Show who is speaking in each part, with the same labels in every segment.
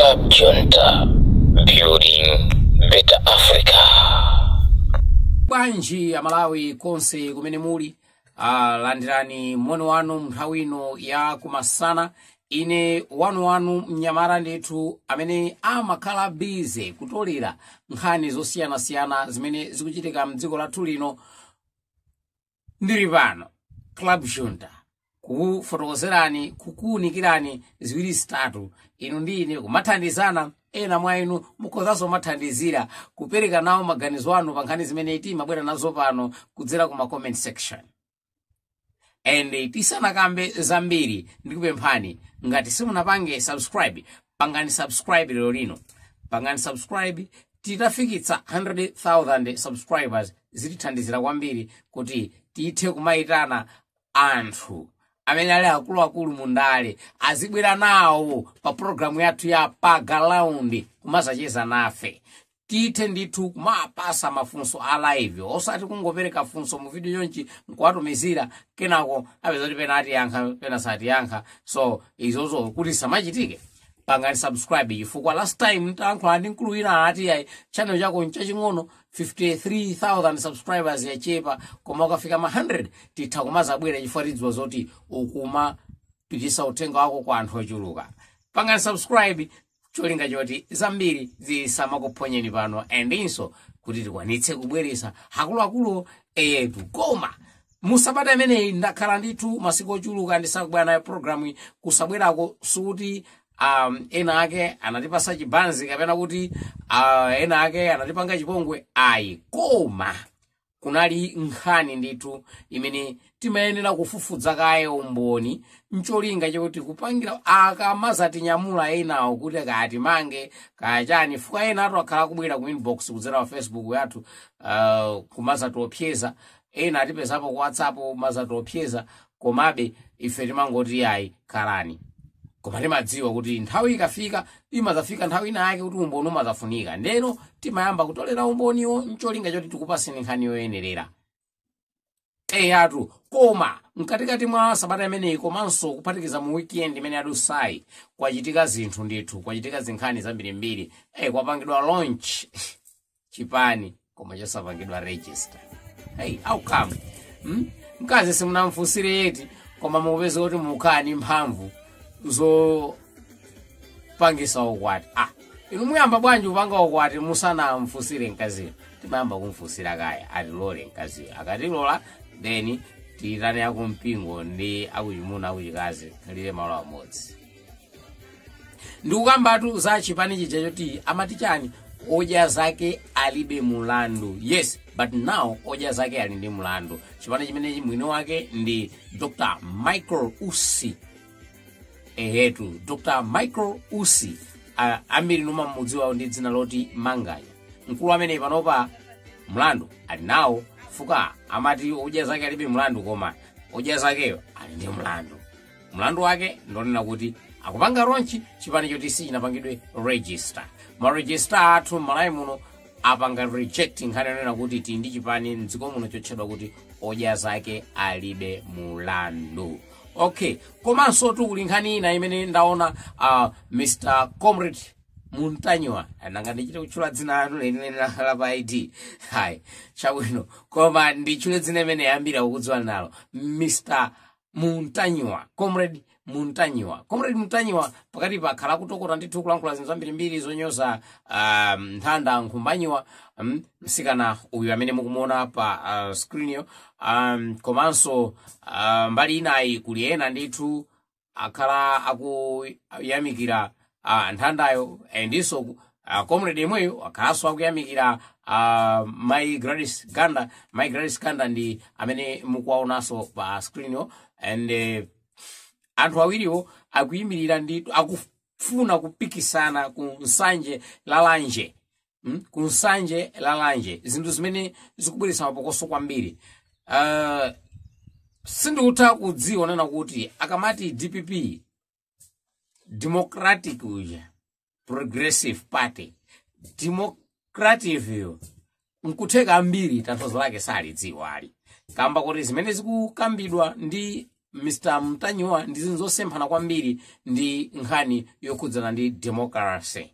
Speaker 1: Club Junta, building better Africa.
Speaker 2: Bwanji Amalawi konse kumene muli? Landirani moni wanu nthawi ino ya kumasana. Ine wanuwanu mnyamata ndithu amene amakhala busy kutolera nkhani zosiyanasiyana zimene zikuchitika mdziko lathu lino. Ndili pano, Club Junta, kukufotokozerani, kukuwunikirani ziwiri zitatu, inu ndi ine kumathandizana. Ena mwa inu mukhozanso kumathandizira kupereka nawo maganizo anu pa nkhani zimene timabwera nazo pano kudzera kuma comment section. And tisanakambe zambiri, ndikupemphani, ngati simunapange subscribe, pangani subscribe lero lino. Pangani subscribe. Titafikitsa 100,000 subscribers, zitithandizira kwambiri kuti tithe kumayitana anthu amene ali akuluakulu mundale, azibwera nawo pa programu yathu ya Pagalaundi kumazacheza nafe. Tithe ndithu kumapasa mafunso a live, osati kungopereka funso mu video yonchi nkuwatumizira, kenako apeza kuti pena atiyankha, pena satiyankha. So izozo kuti samachitike, pangani subscribe, chifukwa last time ntayankhula ndi mkulu wina ati, "Ayi, channel chako nchaching'ono, 53,000 subscribers yachepa, koma ukafika ma 100 titha kumazabwera chifukwa tidziwa zoti ukumapitisa uthenga wako kwa anthu ochuluka." Pangani subscribe cholinga choti zambiri zisamakuphonyeni pano, andinso kuti tikwanitse kubweresa akuluakulu eyetu. Koma musabata imeneyi ndakhala ndithu masiku ochuluka ndisakubwera nayo programu. Kusabwerako sikuti ena ake anatipasa chibanzi kapena kuti ena ake anatipanga chipongwe, ayi, koma kunali nkhani ndithu imene timayenera kufufuza kaye umboni, ncholinga chokuti kupangira akamazatinyamula enawo kuti katimange kachani fuka. Ena atu akhala kubwera ku inbox kudzera pa Facebook yathu kumazatiopseza. Ena atipezapo ku WhatsApp kumazatiopseza. Komabe ife timangoti, "Ayi, khalani." Koma timadziwa kuti nthawi ikafika, imazafika nthawi ina yake kuti umboni umazafunika. Ndeno timayamba kutolera umboniwo ncholinga choti tikupaseni nkhani yoyenerera eyatu. Koma mkatikati mwa sabata imeneyi, komanso kuphatikiza mu weekend imene yadusayi, kwachitika zinthu ndithu, kwachitika zinkhani zambirimbiri. Kwapangidwa launch chipani koma chosapangidwa register. Hey, how come? Mkazi simunamfunsire yeti, koma mupeze kuti mukhala ndi mphamvu zopangisa ukwati. Ah, inu muyamba bwanji kupanga ukwati musanamfunsire mkaziyo? Timayamba kumfunsira kaya atilole mkaziyo. Akatilola, then tiyitane akumpingo ndi akuchimuna, akuchikazi, khalire malo amodzi. Ndikukambatu za chipani chija choti amati chani? Odya Zake Alibe Mulandu. Yes, but now Odya Zake Ali ndi Mulandu. Chipani chimenechi mwini wake ndi Dr Michael Usi. Ehetu, Dr Michael Usi, ambiri mumamudziwa ndi dzina loti Manganya. Mkulu amene panopa mlandu ali nawo, fuka amati Odya Zake Alibe Mlandu, koma Odya Zakeyo ali ndi mlandu. Mlandu wake ndonena kuti akupanga launch chipani choti sichinapangidwe register. Ma register athu m'Malawi muno apanga reject nkhani yonena kuti tili ndi chipani mdziko muno chotchedwa kuti Odya Zake Alibe Mulandu. Okay, komanso kuli nkhani ina imene ndaona, Mr Comrade Muntanyiwa. Nanga ndichite kutchula dzina lanu lenileni la pa ID? Hayi, chabwino, koma nditchule dzina imene yambira kukudziwa nalo, Mr Muntanyiwa, Comrade Muntanyiwa. Comrade Muntanyiwa pakati pakhala kutokota ndithu, kulankhula zinthu zambirimbiri zonyoza Nthanda Nkhumbanyiwa, msikana uyu amene mukumuona pa screen yo. Komanso mbali inayi kuli ena ndithu akhala akuyamikira Nthandayo, ndinso comrade imweyo akhalanso akuyamikira Mai Gladys Ganda. Mai Gladys Ganda ndi amene mukuwaonanso pa screen yo. And anthu awiriwo akuyimirira ndi akufuna kupikisana ku Nsanje Lalanje, Ku Nsanje Lalanje, zinthu zimene zikubweretsa mapokoso kwambiri. Sindikutha kudziwa nena kuti akamati DPP, Democratic uja Progressive Party, democratic yo nkutheka ambiri tanthauzo lake salidziwa ali kamba kuti zimene zikukambidwa ndi Mr Mtanyiwa ndi zinthu zosemphana kwambiri ndi nkhani yokhudzana ndi democracy,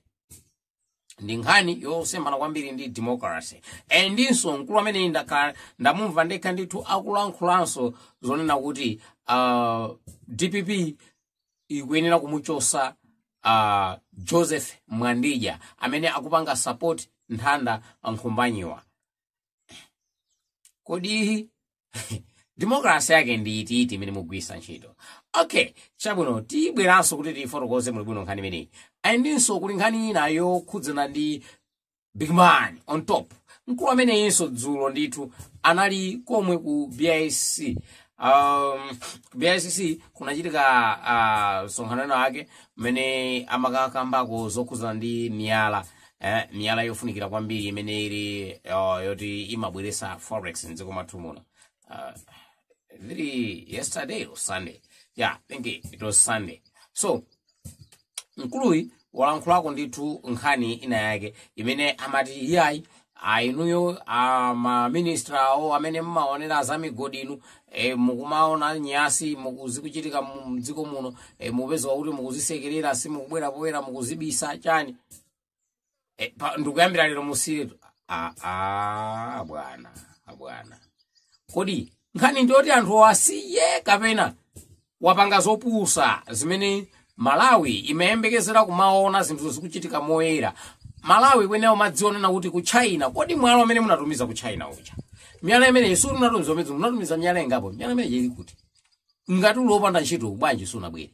Speaker 2: ndi nkhani yosemphana kwambiri ndi democracy. Andinso mkulu amene ndakhala ndamumva ndekha ndithu akulankhulanso zonena kuti DPP ikuyenera kumuchosa Joseph Mwandija amene akupanga support Nthanda Nkhumbanyiwa. Kodi democracy yake ndi itiiti imene mugwisa ntchito? Okay, chabwino, tibweranso kuti tifotokoze muli bwino nkhani imeneyi. Andinso kuli nkhani ina yokhudzana ndi big man on top. Mkulu ameneyinso dzulo ndithu anali komwe ku BICC. BICC kunachitika msonkhano wina wake mmene amakakambako zokhudzana ndi miyala, miyala yofunikira kwambiri imene ili yoti imabweresa forex mdziko mwathu muno. Really yesterday or Sunday, yeah, I think it was Sunday. So mkuluyi walankhulako ndithu nkhani ina yake imene amati iyayi, ainuyo amaministra awo amene mmaonera za migodi inu, mukumaona nyasi mukuzikuchitika mdziko muno, mupeza kuti mukuzisekerera, simukubwera poyera, mukuzibisa chani. Ndikuyambira lero musiretu. Bwana abwana, kodi nkhani ndiyoti anthu asiye kapena wapanga zopusa zimene Malawi imayembekezera kumaona zinthu zikuchitika moyera? Malawi kwenewo madzionena kuti ku China, kodi mwala umene munatumiza ku China uja, miyala imeneyi suli munatumiza umene munatumiza miyala ingapo, miyala imeneyi ili kuti? Ngati uli wopanda ntchito, bwanji sunabwere?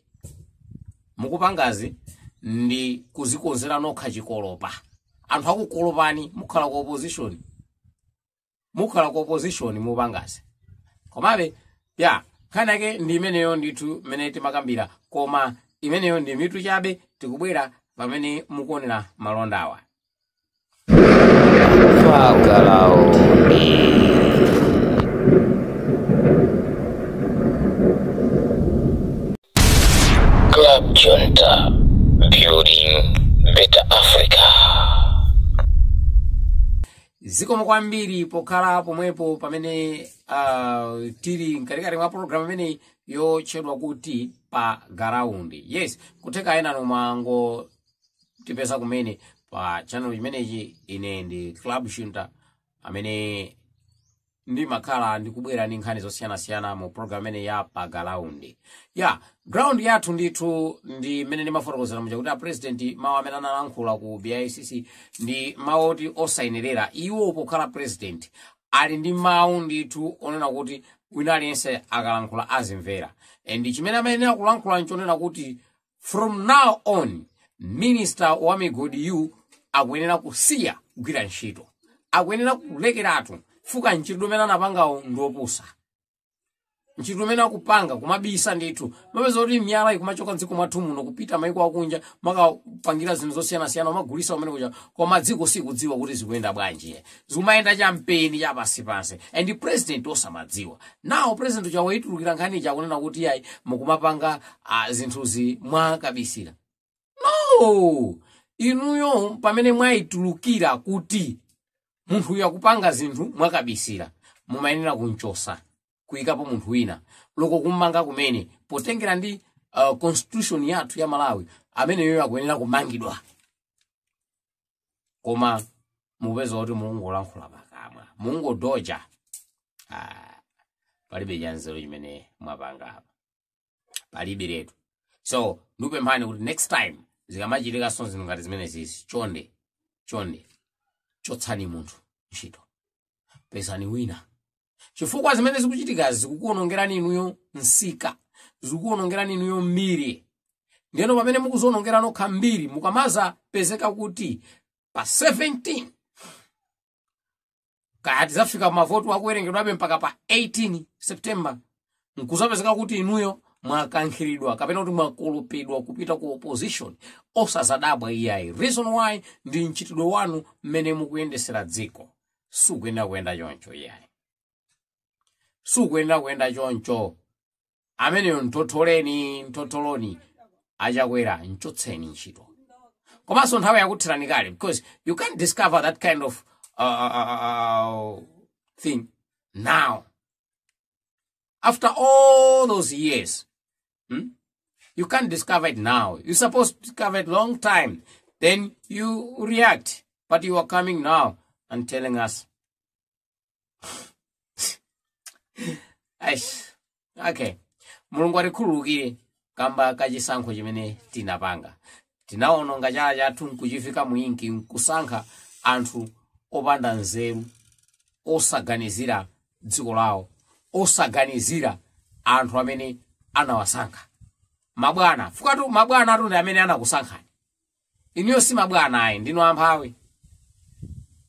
Speaker 2: Mukupangazi ndi kuzikonzera nokha chikolopa. Anthu akukolopani, mukhala ku opposition, mukhala ku opposition mupangazi. Komabe ya nkhani yake ndi imeneyo ndithu mmene timakambira, koma imeneyo ndi mitu chabe. Tikubwera pamene mukuonera malondawa.
Speaker 1: Pagalaundi. Club Junta, building better Africa.
Speaker 2: Zikomo kwambiri pokhala pomwepo pamene tili mkatikati mwa program imeneyi yotchedwa kuti Pa Garaundi. Yes, kutheka ena nomango tipeza kumene pa channel chimenechi. Ine ndi Club Shunta amene ndimakhala ndikubwera ndi nkhani zosiyanasiyana mu program imene ya Pa Garaundi. Ya ground yathu ndithu ndi mmene ndimafotokozera muja kuti a president mawu amene analankhula ku BICC ndi mawu oti osayenerera. Iwo pokhala president ali ndi mawu ndithu onena kuti wina aliyense akalankhula azimvera, and chimene amayenera kulankhula nchonena kuti from now on minister wa migodi yu akuyenera kusiya kugwira ntchito, akuyenera kulekeratu fuka ntchito umene anapangawo ndi opusa. Ntchito umene akupanga kumabisa ndithu, mapeza kuti miyala ikumachoka mdziko mwathu muno kupita maiko akunja, makapangira zinthu zosiyanasiyana, umagulisa umene kuja, koma dziko sikudziwa kuti zikuyenda bwanji, zikumayenda champeni chapansipansi, and president osamadziwa. Nawo president chawaitulukira nkhani chakunena kuti yayi, mukumapanga zinthuzi mwakabisira. No, inuyo pamene mwayitulukira kuti munthu uyu akupanga zinthu mwakabisira, mumayenera kunchosa, kuyikapo munthu wina, loko kummanga kumene potengera ndi constitution yathu ya Malawi, ameneyo akuyenera kumangidwa. Koma mupeza kuti mungolankhula pakamwa, mungodoja, palibe chanzeru chimene mwapanga apa, palibe letu. So ndikupemphani kuti next time zikamachitikanso zinthu ngati zimenezi, chonde chonde chotsani munthu ntchito, pezani wina, chifukwa zimene zikuchitikazi zikukuonongerani inuyo msika, zikukuonongerani inuyo mbiri. Ndiyeno pamene mukuzionongera nokha mbiri, mukamaza pezeka kuti pa 17, kaya tizafika mavoti akuwerengedwabe mpaka pa 18 September, nkuzapezeka kuti inuyo mwakankhiridwa kapena kuti mwakolopedwa kupita ku opposition, osazadabwa iyayi. Reason why ndi mchitidwe wanu mmene mukuyendesera dziko. Sikuyenera kuyenda choncho iyayi, sikuyenera kuyenda choncho. Ameneyo ntotholeni, ntotholoni Achakwera, nchotseni ntchito. Komanso nthawi yakuthirani kale, because you can't discover that kind of thing now. After all those years, You can't discover it now. You're supposed to discover it long time. Then you react. But you are coming now and telling us. Aish. Okay. Mulungu atikhululukire kamba kachisankho chimene tinapanga. Tinawononga chala chathu nkuchifika mu inki nkusankha anthu opanda nzeru, osaganizira dziko lawo, osaganizira anthu amene anawasankha. Mabwana, fukatu mabwana atu ndi amene anakusankhani. Inuyo si mabwana ayi, ndinu amphawi.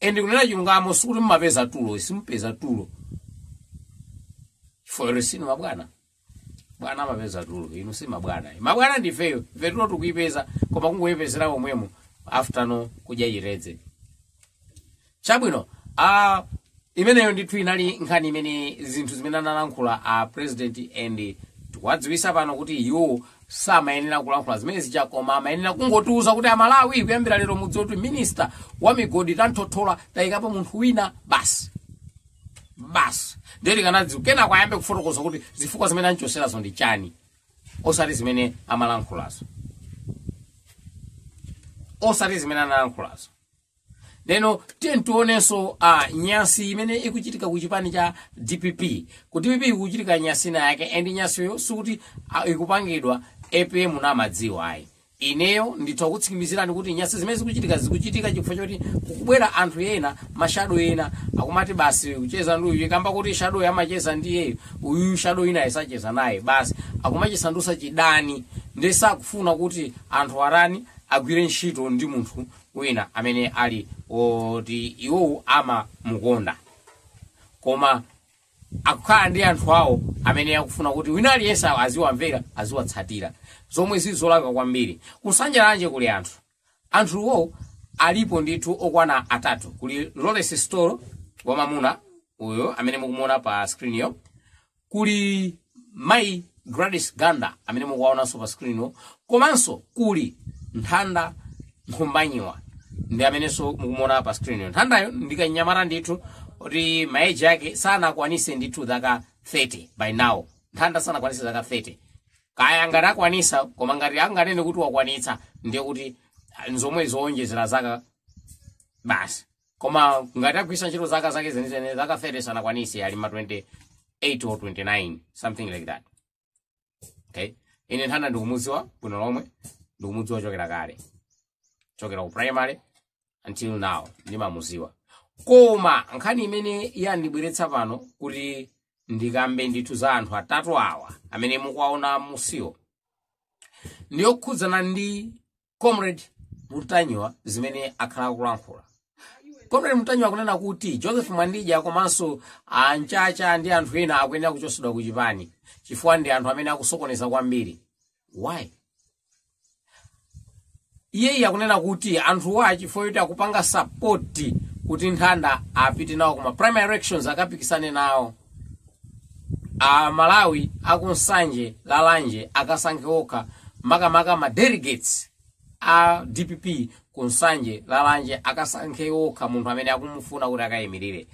Speaker 2: And kunena chilungamo sikuti mumapeza tulo, simupeza tulo. Chifukwa sinu mabwana. Bwana amapeza tulo, inu si mabwana. Mabwana ndifeyo, ife tulo tikuipeza, koma kungoyipezera momwemo after no kudya chitedze. Chabwino, imeneyo ndithu inali nkhani imene zinthu zimene analankhula a president, and tikuwadziwisa pano kuti iwo samayenera kulankhula zimene zija, koma amayenera kungotiuza kuti Amalawi kuyambira lero mudziwe kuti minister wa migodi tanthothola, tayikapo munthu wina basi. Basi. Ndiye tikanadziwa kenako ayambe kufotokoza kuti zifukwa zimene anchoserazo ndi chani, osati zimene amalankhulazo. Osati zimene analankhulazo. Leno tiye tionenso nyasi imene ikuchitika ku chipani cha DPP. Ku DPP ikuchitika nyasi ina yake, and nyasiyo sikuti ikupangidwa APM namadziwa ayi. Ineyo nditha kutsimikizirani kuti nyasi zimene zikuchitika zikuchitika chifukwa choti kukubwera anthu ena, ma shadow ena akumati basi kucheza ndi uyu, kamba kuti shadow amacheza ndi iyeyo, uyu shadow ina isacheza naye, basi akumachisandutsa chidani. Ndi sakufuna kuti anthu arani agwire ntchito ndi munthu wina amene ali oti iwowo amamukonda, koma akukhala ndi anthu awo amene akufuna kuti wina aliyense aziwamvera, aziwatsatira, zomwe zizolaka kwambiri. Kusanjalanje kuli anthu, anthuwo alipo ndithu okwana atatu. Kuli Lawrence Stolo wamamuna uyo amene mukumuona pa screen yo, kuli Mai Gladys Ganda amene mukuwaonanso pa screen yo, komanso kuli Nthanda Nkhumbanyiwa ndi amenenso mukumuona pa screen yo. Nthandayo ndikanyamata ndithu kuti ma age ake sanakwanise ndithu zaka 30 by now. Nthanda sanakwanise zaka 30. Kaya ngati akwanisa, koma ngati anganene kuti wakwanitsa ndiye kuti nzomwe zowonjezera zaka basi. Koma ngati agwisa ntchito zaka zake zenizene, zaka 30 sanakwanise, ali ma 28 or 29, something like that. Okay, ine Nthanda ndikumudziwa bwino lomwe, ndikumudziwa chokera kale, chokera ku primary until now ndimamuziwa. Koma nkhani imene yandibweretsa pano kuti ndikambe ndithu za anthu atatu awa amene mukuwaona musiwo ndiyokhudzana ndi Comrade Mutanyiwa, zimene akhala akulankhula. Comrade Mutanyiwa akunena kuti Joseph Mwandija komanso anchacha ndi anthu ena akuyenera kuchosedwa ku chipani chifukwa ndi anthu amene akusokoneza kwambiri. Why? Iyeyi akunena kuti anthuwa chifukwa choti akupanga support kuti Nthanda apite nawo kuma primary elections akapikisane nawo, a Malawi akunsanje lalanje akasankhe okha, makamaka ma delegates a DPP kunsanje lalanje akasankhe okha munthu amene akumufuna kuti akayimirire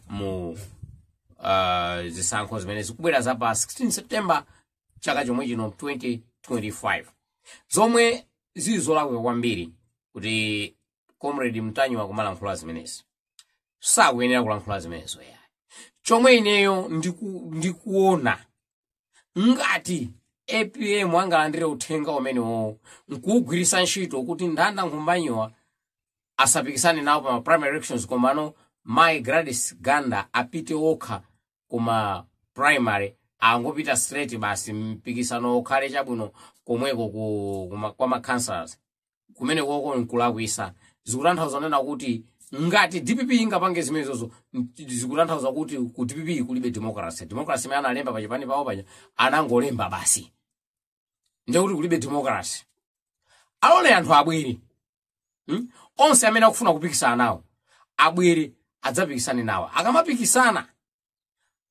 Speaker 2: mu zisankho zimene zikubwera za pa 16 September chaka chomwe chino 2025, zomwe zili zolakwika kwambiri kuti Comrade Mtanyiwa kumalankhula zimenezi. Sakuyenera kulankhula zimenezo yayi. Chomwe ineyo ndikuona ngati APM angalandire uthenga umenewo nkuwugwiritsa ntchito kuti Nthanda Nkhumbanyiwa asapikisane nawo pa primary elections, komano Mai Gladys Ganda apite okha kuma primary, angopita straight basi, mpikisano ukhale chabwino komweko kwa ma councillors kumene koko, nkulakwisa. Zikutanthauza nena kuti ngati DPP ingapange zimenezozo, zikutanthauza kuti ku DPP kulibe democracy. Democracy imene analemba pachipani pawo paja anangolemba basi, ndiye kuti kulibe democracy. Alole anthu abwere, Onse amene akufuna kupikisana nawo abwere adzapikisane nawo. Akamapikisana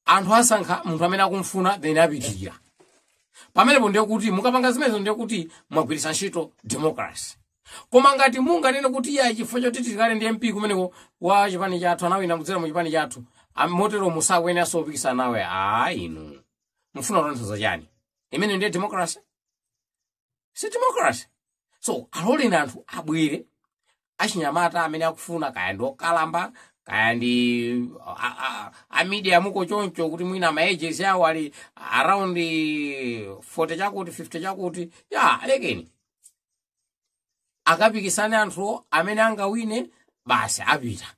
Speaker 2: anthu asankha munthu amene akumfuna, then apitirira pamenepo. Ndiye kuti mukapanga zimenezo ndiye kuti mwagwiritsa ntchito democracy. Koma ngati munganene kuti iye chifukwa choti tikale ndi MP kumeneko wa chipani chathu, anawina kudzera mu chipani chathu, motero musakuyeneranso kupikisana nawe, inu. Mufuna kutanthauza chani? Imene ndiye democracy? Si democracy. So aloleni anthu abwere, achinyamata amene akufuna, kaya ndi okalamba, kaya ndi a medium ko choncho, kuti mwina ma ages yawo ali around 40 chakuti, 50 chakuti, ya alekeni akapikisane anthuwo. Amene angawine basi apita,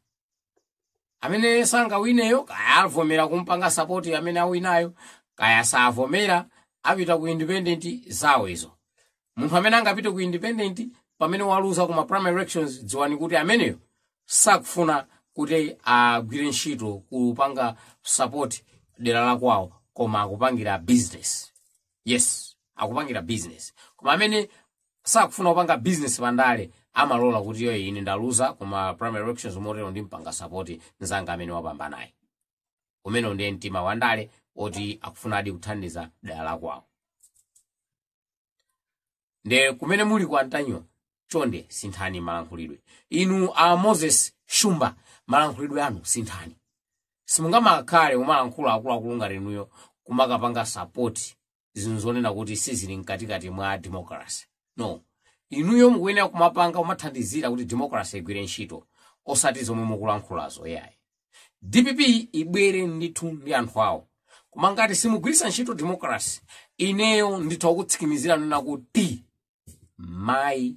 Speaker 2: amene sangawineyo kaya avomera kumpanga support amene awinayo, kaya savomera, apita ku independent, zawo izo. Munthu amene angapite ku independent pamene waluza kuma primary elections, dziwani kuti ameneyo sakufuna kuti agwire ntchito kupanga support dera la kwawo, koma akupangira business. Yes, akupangira business. Koma amene sakufuna kupanga business pandale amalola kuti yo ine ndaluza kuma primary elections, motero ndimpanga support mzanga amene wapambanayi. Umene ndiye mtima wandale oti akufunadi kuthandiza dera la kwawo. Nde kumene muli kwa Ntanyiwa, chonde sinthani malankhulidwe. Inu a Moses Shumba, malankhulidwe anu sinthani. Simungamakhale mumalankhula akuluakulu ngati inuyo kumakapanga support zinthu zonena kuti sizili mkatikati mwa democracy. No, inuyo mukuyenera kumapanga, kumathandizira kuti democracy igwire ntchito, osati zomwe mukulankhulazo, yayi. DPP ibwere ndithu ndi anthu awo, koma ngati simugwiritsa ntchito democracy, ineyo nditha kukutsimikizira nena kuti mayi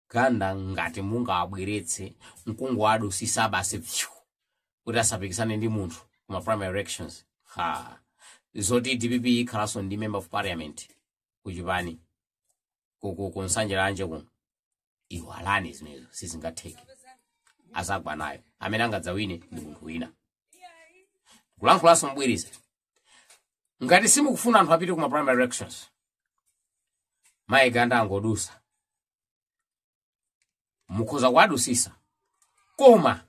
Speaker 2: Ganda ngati mungabweretse mkungu adusisa basi pyu kuti asapikisane ndi munthu kuma primary elections, ha, zoti DPP ikhalanso ndi member of parliament kuchipani ku Nsanje lanje kuno, iwalani zimenezo, sizingatheke. Azagwa nayo. Amene angadzawine ndi munthu wina. Kulankhulaso mbwiriza, ngati simukufuna anthu apite kuma primary elections, mayi Ganda angodusa, mukhoza kuwadusisa, koma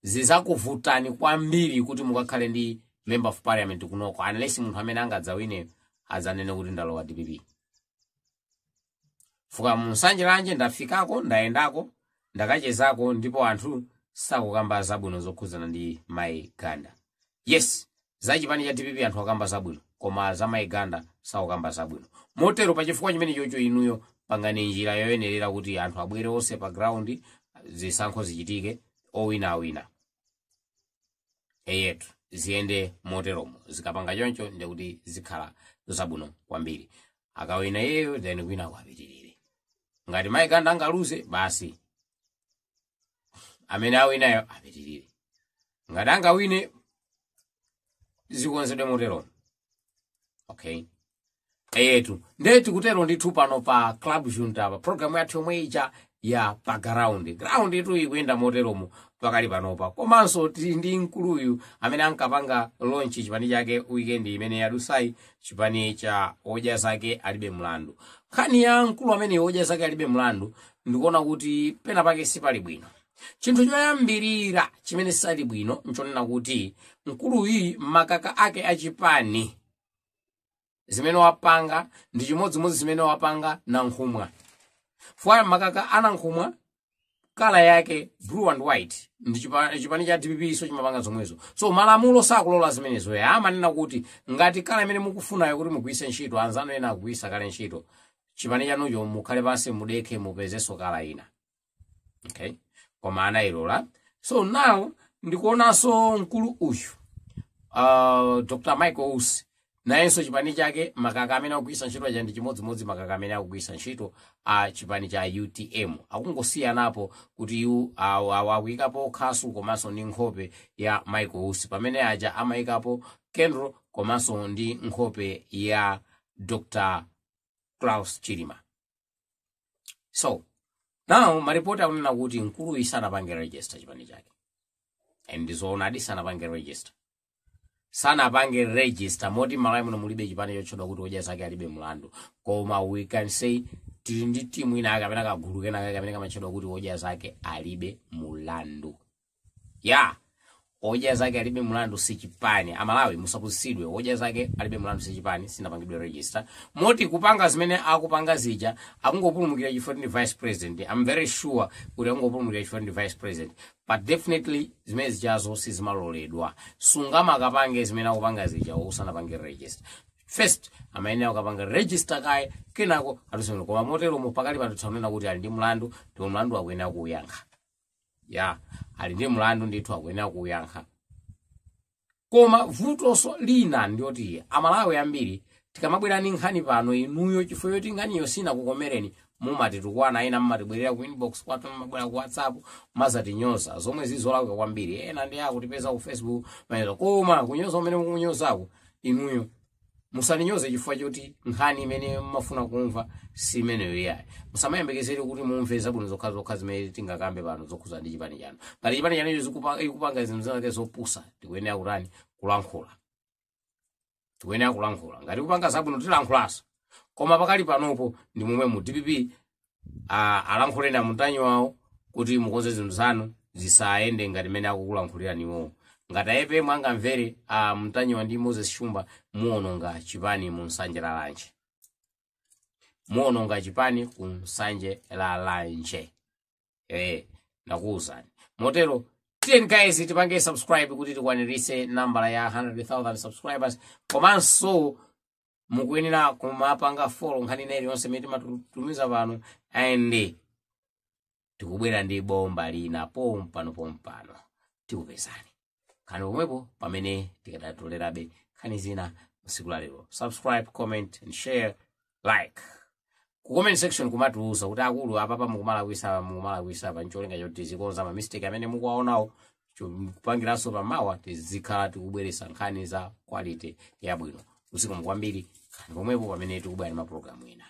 Speaker 2: zizakuvutani kwambiri kuti mukakhale ndi member of parliament kunoko, unless munthu amene angadzawine adzanene kuti ndalowa DPP. Fuka munsanje lanje ndafikako, ndayendako, ndakachezako, ndipo anthu sakukamba zabwino zokhudzana ndi mayi Ganda. Yes, za chipani cha DPP anthu akamba zabwino, koma za mayi Ganda sakukamba zabwino. Motero pachifukwa chimene chocho, inuyo pangani njira yoyenerera kuti anthu abwere onse pa ground, zisankho zichitike, owina awina, eyetu, ziyende moteromo. Zikapanga choncho ndikuti zikhala zabwino kwambiri. Akawina iyeyo, then kwina kuapitirire. Ngati mayi Ganda angaluze, basi, amene awinayo apitirire. Ngati angawine, zikonzedwe moteromo. Okay, eyetu, ndiye tikutero ndithu pano pa Club Junta, pa programu yathu yomwe ija ya pa ground. Ground itu ikuyenda moteromo pakali panopa. Komanso tili ndi mkuluyu amene ankapanga launch chipani chake weekend imene yadusayi, chipani cha Odya Zake Alibe Mlandu. Nkhani ya mkulu amene Odya Zake Alibe Mlandu, ndikuona kuti pena pake sipali bwino. Chinthu choyambirira chimene sali bwino nchonena kuti mkuluyi makaka ake achipani zimene wapanga ndi chimodzimodzi zimene wapanga Nankhumwa. Fwa makaka anankhumwa colour yake blue and white, ndi chipani cha DPP so chimapanga zomwezo. So malamulo sakulola zimenezo. Ya amanena kuti ngati colour imene mukufunayo kuti mugwiritse ntchito anzanu ena akugwiritsa kale ntchito, chipani chanucho mukhale pansi, mudekhe, mupezenso colour ina. Okay, koma anayilola. So now ndikuonanso mkulu uyu, Dr Michael Usi, nayenso chipani chake makaka amene akugwiritsa ntchito aja ndi chimodzimodzi makaka amene akugwiritsa ntchito a chipani cha UTM. Akungosiyanapo kuti iwo akuyikapo khasu komanso ndi nkhope ya Michael Usi, pamene aja amayikapo candle komanso ndi nkhope ya Dr Klaus Chilima. So now maripoti akunena kuti mkuluyu sanapange register chipani chake, and ndizoonadi, sanapange register, sanapange register, moti Malawi muno mulibe chipani chotchedwa kuti Odya Zake Alibe Mlandu. Koma we can say tili ndi timu ina kapena kagulu kenaka kamene kamatchedwa kuti Odya Zake Alibe Mulandu. Ya, Odya Zake Alibe Mulandu si chipani. Amalawi, musaputsidwe. Odya Zake Alibe Mulandu si chipani, sinapangidwe register. Moti kupanga zimene akupanga zija, akungopulumukira chifukwa ndi vice president. I'm very sure kuti akungopulumukira chifukwa ndi vice president, but definitely zimene zijazo sizimaloledwa. Sungamakapange zimene akupanga zija usanapange register. First amayenera akapanga register kaye, kenako atusemera. Koma moteromo pakali pano tsanena kuti ali ndi mlandu, ndipo mlandu akuyenera kuuyankha. Ya, ali ndi mlandu ndithu, akuyenera kuuyankha. Koma vutonso lina ndiyoti Amalawi ambiri tikamabwera ndi nkhani pano, inuyo chifukwa choti nkhaniyo sinakukomereni, mumatitukwana. Ena mumatibwerera ku inbox kwathu, mumabwera ku WhatsApp, mazatinyoza, zomwe zizolawika kwambiri. Ena ndi akutipeza ku Facebook manyoza. Koma kunyoza umene mukunyozako inuyo, musaninyoze chifukwa choti nkhani imene mumafuna kumva si imeneyo yayi. Musamayembekezere kuti mumve zabwino zokhazokha zimene tingakambe pano zokhuza ndi chipani chanu. Ngati chipani chanucho ikupanga zinthu zake zopusa, tikuyenera kutani? Kulankhula. Tikuyenera kulankhula. Ngati kupanga zabwino, tilankhulanso. Koma pakali panopo ndi momwe mu DPP alankhuleni amutanyi wawo kuti mukonze zinthu zanu zisayende ngati mmene akukulankhulirani iwowo. Ngati APM angamvere Mtanyiwa ndi Moses Shumba, muononga chipani mu Nsanje Lalanje, muononga chipani ku Nsanje Lalanje. Nakuwuzani. Motero tiyeni guys, tipange subscribe kuti tikwanirise nambala ya 100,000 subscribers. Komanso mukuyenera kumapanga follow nkhani ina iliyonse imene timatumiza pano, and tikubwera ndi bomba lina pompano pompano. Tikupezani nkhani pomwepo pamene tikadatolerabe nkhani zina masiku la lero. Subscribe, comment and share, like ku comment section, kumatiuza kuti akulu, apapa mukumalakwisa, mukumalakwisa pa, ncholinga choti tizikonza ma mistake amene mukuwaonawo, kupangiranso pamawa tizikhala tikubweretsa nkhani za quality yabwino. Usiku kwambiri. Nkhani pomwepo pamene tikubwera ndi mapulogalamu ena.